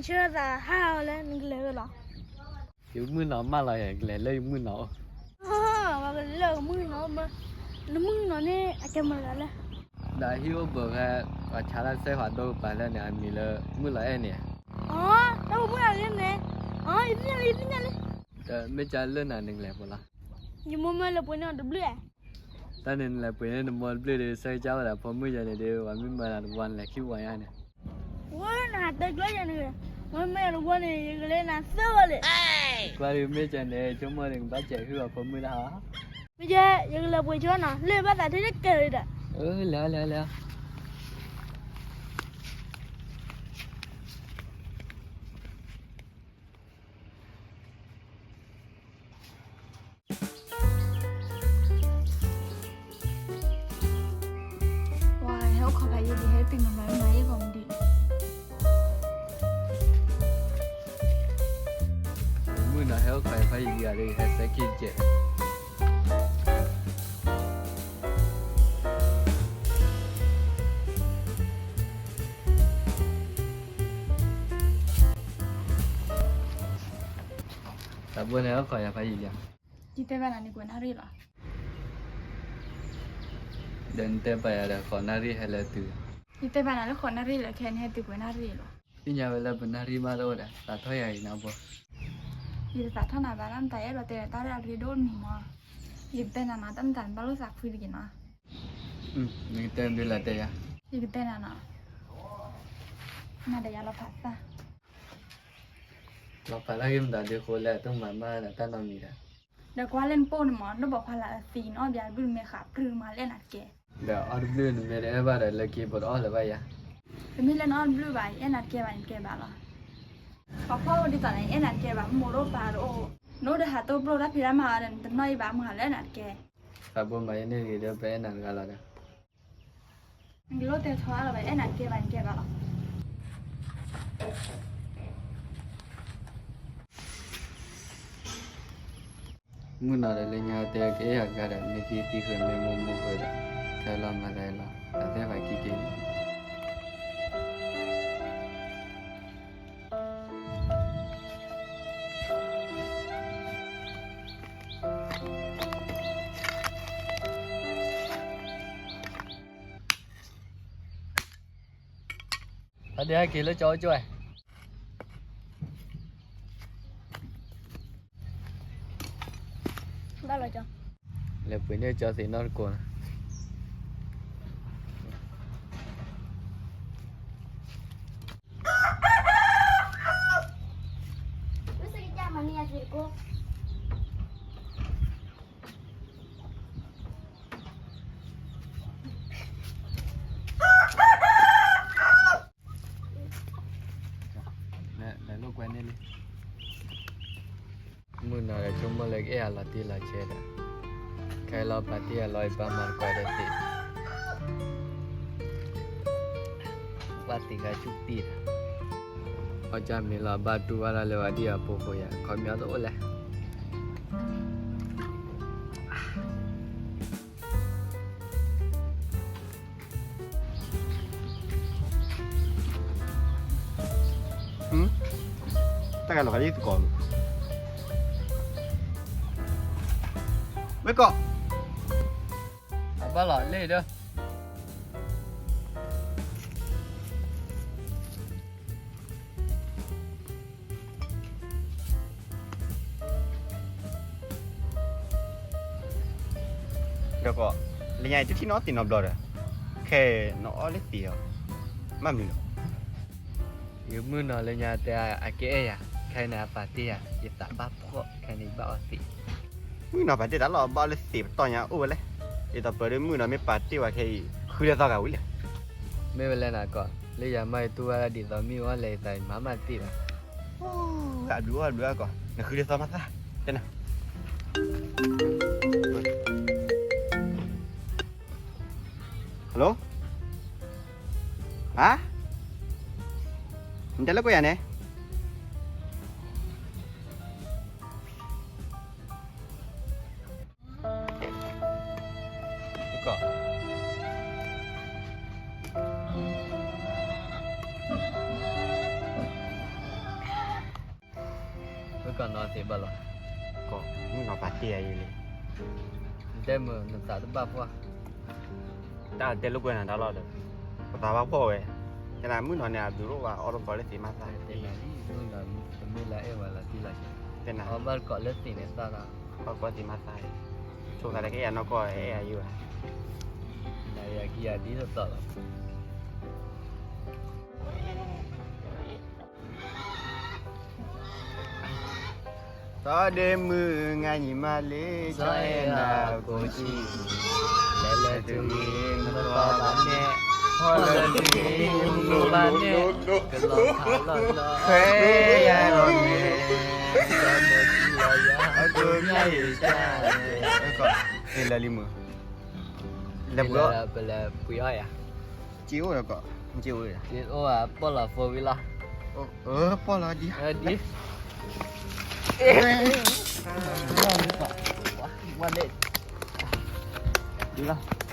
ဆၢသးဟးအီၤလၢနကလဲၤဝဲလီၤ. ယမုၢ်နီၤမးလီၤ ယကလဲၤလၢယမုၢ်နီၤအိၣ်. ပှၤကလဲၤလၢကမုၢ်နီၤမး, နမုၢ်နီၤန့ၣ်အကဲမတၤလဲၣ်. ဒီးဟံၣ်အိၣ်ဘၢၣ်ဖဲ ပှၤဆါတၢ်စဲဃာ်ဒိကပၤလၢန့ၣ် အမံၤလၢမုၢ်လီၤအဲၣ်န့ၣ်. အိ တၢ်အိၣ်မုၢ်လီၤအဲၣ်န့ၣ်, အိ ယသ့ၣ်ညါလံ ယသ့ၣ်ညါလံ. ဒီးမ့ၢ်ကလၢနၤနကလဲၤဖိလီၤ. ယမိၢ်မၢလဲၤပှ့ၤန့ၢ်အီၤတဘျုးဧါ. တၢ်န့ၣ်နလဲၤပှ့ၤန့ၢ်နမိၢ်တဘျုးဒီး ဆၢကစၢ်ဝဲဒၣ်ဖိမုၣ်ယဲန့ၣ်ဒီး ပှၤမ့ၢ်မၢနၤတဝီနလဲၤခံဝီညါန့ၣ်. ဝဲနဟးတဲကျၢၤယဲန့ၣ်, မ့ၢ်မၢယဲတဝီန့ၣ် ယကလဲၤနၤသၢဝီလံ. ကွၢ်ဒ်မ့ၢ်ကန့ၣ် ဆိကမိၣ်န့ၣ် ကဘၣ်စဲးဟုၣ်အီၤဖိမုၣ်တၢ်ဟီ. မ့ၢ်ယဲ ယကလဲၤပှ့ၤဆိနီၤ လၢဘၣ်သးထံၣ်တကဲၤဒီး. လဲၤအီၤ လဲၤအီၤ လဲၤအီၤ လဲၤအီၤ. ဝါ ဟဲအိၣ်ခိးဖးယံၤဒံး ဟဲတုၤနမၤမၤယဲၢ်ဂီၤမဒံး. မုၢ်နီၤဟဲအိၣ်ခိးဖးယံၤဒံးဒီး ဟဲစဲးက့ၤကဲး. တၢ်ဘိန့ၣ်ဟဲအိၣ်ခိးယၤဖးယံၤဒံး. ယတဲဘၣ်နၤန့ၣ်ကွဲးနၣ်ရံၣ်လီၤ. ဒီးနတဲဘၣ်ယၤဒီး ဃိးနၣ်ရံၣ်ဟဲလၢတုၤ. ယတဲဘၣ်နၤလၢဃိးနၣ်ရံၣ်လၢခဲအံၤ နဟဲတုၤကွဲးနၣ်ရံၣ်လီၤ. သ့ၣ်ညါဝဲလၢပနၣ်ရံၣ်မးတအိၣ်ဒီး သးထီၣ်ယၤအံၤနၤဘိ. ယတသးထီၣ်နၤဘၣ် တၢ်မတၤယအဲၣ်ဒိးတဲဒီးတၢ်ရဲၣ်အရ့ဒိၣ်န့ၣ်မး. ယကတဲနၤနီၤ တၢ်မတၤနဘၣ်လိၣ်သးဖှံတဂ့ၤနီၤ. နကတဲဘျုးလၢတဲယၤ. ယကတဲနၤနီၤ, နၤဒီးယၤလီၤဖးသၣ်. လီၤဖးတၢ်ဂ့ၢ်မတၤဒုးဃိလၢအတၢ်မၤမးဒီးတၢ်နီတမံၤဒီး. ဒီးကွၢ်လၢနပိၢ်န့ၣ်မး နဘၣ်ဖးလၢအသံနအီၣ်ဘၣ်တဘျုးမ့ၢ်ဃးပြူၢ်မး လၢနၤတကဲ. ဒီးအီၣ်တဘျုးနမ့ၢ်တအဲၣ်ဘၣ်ဒီး လၢက့ၤပိာ်တအီၣ်လၢၤဘၣ်ယၤ. တမ့ၢ်လၢနအီၣ်တဘျုးဘၣ် ယအဲၣ်နၤတကဲဘၣ်န့ၣ်တကဲဘၣ်လီၤ. ပှၤဖီၣ်အိၣ်ဒ်သိးန့ၣ် ယအဲၣ်နၤတကဲဘၣ် မိၢ်တအိၣ်ပၢ်တအိၣ်, နအိၣ်ဒီးဟးတိၢ်ပျိၢ်တၢ်ဖံးတၢ်မၤအီၤဒီး နတနီၣ်အံၤဘၣ်မးလၢနၤတကဲ. သးဘိမၤယဲန့ၣ်ဂ့ၤဒီး ပအဲၣ်နၤတဂၤလီၤဒီး. နကလိၣ်တဲထီအါလီၤဘၣ် အဲၣ်နၤတကဲဘၣ်န့ၣ်တကဲဘၣ်လီၤ. မုၢ်နီၤဒီးလၢညါတဲကအဲၣ်ယၤတဂၤဒီး မ့ၢ်သံသံဃုာ်မ့ၢ်မူမူဃုာ်ဒီး ခဲလီၤမၤသးလီၤ တၢ်သ့ၣ်ဖးကံက့ၤန့ၣ်. ဖါဒ့ဟဲက့ၤလၢကၠီအိၣ်ကၠိဝဲ. ဘၣ်လီၤကၠီ, လဲၤပှ့ၤန့ၢ်ကၠီသ့ၣ်နီၣ်တကိးနီၤ. လဲၤလိာ်ကွဲန့ၢ်လံ. မုၢ်နီၤဒီးဆိကမိၣ်လၢကအဲၣ်ယၤလီၤတံၢ်လီၤဆဲးဒီး ခဲလီၤပာ်တ့ၢ်ယၤလီၤအံၤ ပာ်မၤတကွၢ်ဒီးသ့ၣ်, ဘၣ်သ့ၣ်ဂၤဆူၣ်တံၢ်ဒီး အီၣ်ကၢ်မ့ၤလီၤ ဘၣ်တူၢ်ဘၣ်တၢ်လၢဝဲဒၣ်အဖိဃိယၤ ခီပညီတအိၣ်လဲၣ်. တၢ်ဂၤလီၤဂာ်ဒ်သကိး, ဝဲကီး, အဘၣ်လီၤလ့ၣ်ဒီး ဒီးကီး, လၢညါအံၤတထံၣ်နီတသ့ၣ်နီတဘျီဒီး, ခဲအံၤနအီၣ်လၢသ့ၣ်အီၤ, မ့ၢ်မနုၤလဲၣ်. ယမုၢ်နီၤလၢညါတဲအကအဲၣ်ယၤ, ခဲအံၤန့ၣ်အပာ်တ့ၢ်ယၤ, ယသးဘၣ်ဖှီၣ်, ခဲအံၤန့ၣ်ယဘၣ်အီသံး. မုၢ်နီၤပာ်တ့ၢ်တၢ်လီၤ ဘၣ်အီလၢသ့ၣ်ပတီၢ်ညါအိၣ်ဝဲလဲၣ်. ဒ်သိးပၢၤဒီးမုၢ်နီၤမ့ၢ်ပာ်တ့ၢ်ဝဲခဲအံၤ, ဃုလၢသီဂၤဝံၤလဲၣ်. မ့ၢ်ဝဲလဲၣ်နၤကီး, လၢယၤမ့ၢ်ယတူၢ်ဘၣ်ဒ်သိးမ့ၢ်အီၣ်လဲၣ်ယသးအံၤ မၤမးတသ့ဘၣ်. အဘျုးအီၣ်အဘျုးအီၣ်ကီး, နဃုလၢသီမၤသၣ်, တဲနၤ. Hello, ဟါ, နတဲလၢကွဲးယၤန့ၣ်. ကီး. နီၤသ့ၣ်ဘၣ်လီၤ, မုၢ်နီၤပာ်တ့ၢ်အယံၤလံ, နတဲမုၢ်နသးတဘၣ်ဖှီၣ်, တၢ်တဲလိာ်ကွဲနၤတၢ်လီၤဒီး, ပသးဘၣ်ဖှီၣ်ဝဲ, ယနာ်မုၢ်နီၤန့ၣ် အဘျုးအိၣ်ဘၣ် အီၣ်တကိးလၢသ့ၣ်မၤသး, မုၢ်နီၤတမ့ၢ်လၢအဲၣ်ဝဲလီၤတံၢ်လီၤဆဲး, တဲနၤ, အီၣ်ဘၣ်တကိးလၢသ့ၣ်န့ၣ်သၣ်လီၤ, အီၣ်တကိးသ့ၣ်မၤသး, ဆိသးတကဲယၤနီၢ်ကီၢ်အဲၣ်အယုၢ်ဘၣ်, နယၤကယၤဒ်သိးသိးလီၤ. သီဒ့မုၢ်ငါညီမးလံ, ကၠီအဲၣ်နၤကိးကံ, လဲၤလဲၤတုၤလံမတီၤဘၣ်နဲ, ဟီၣ်လၢတုၤလံမတီၤဘၣ်နဲ, ကလီၤဖးလီၢ်လီၤ, ခွဲယၤလီၤမဲာ်, အကိးညါအံၤကၢ်, လၢလံမုၢ်, လဲၤပှ့ၤအီၣ်, ပလဲၤပှ့ၤအီၣ်ယၤ, ကၠံအိၣ်ဒီးကီး, ကၠံအိၣ်, ကၠံအိၣ်ဧါ, ပီၢ်လီၤ four wheel လီၤ, ပီၢ်လီၤဒ်, ဒ် ဒ်လီၤ.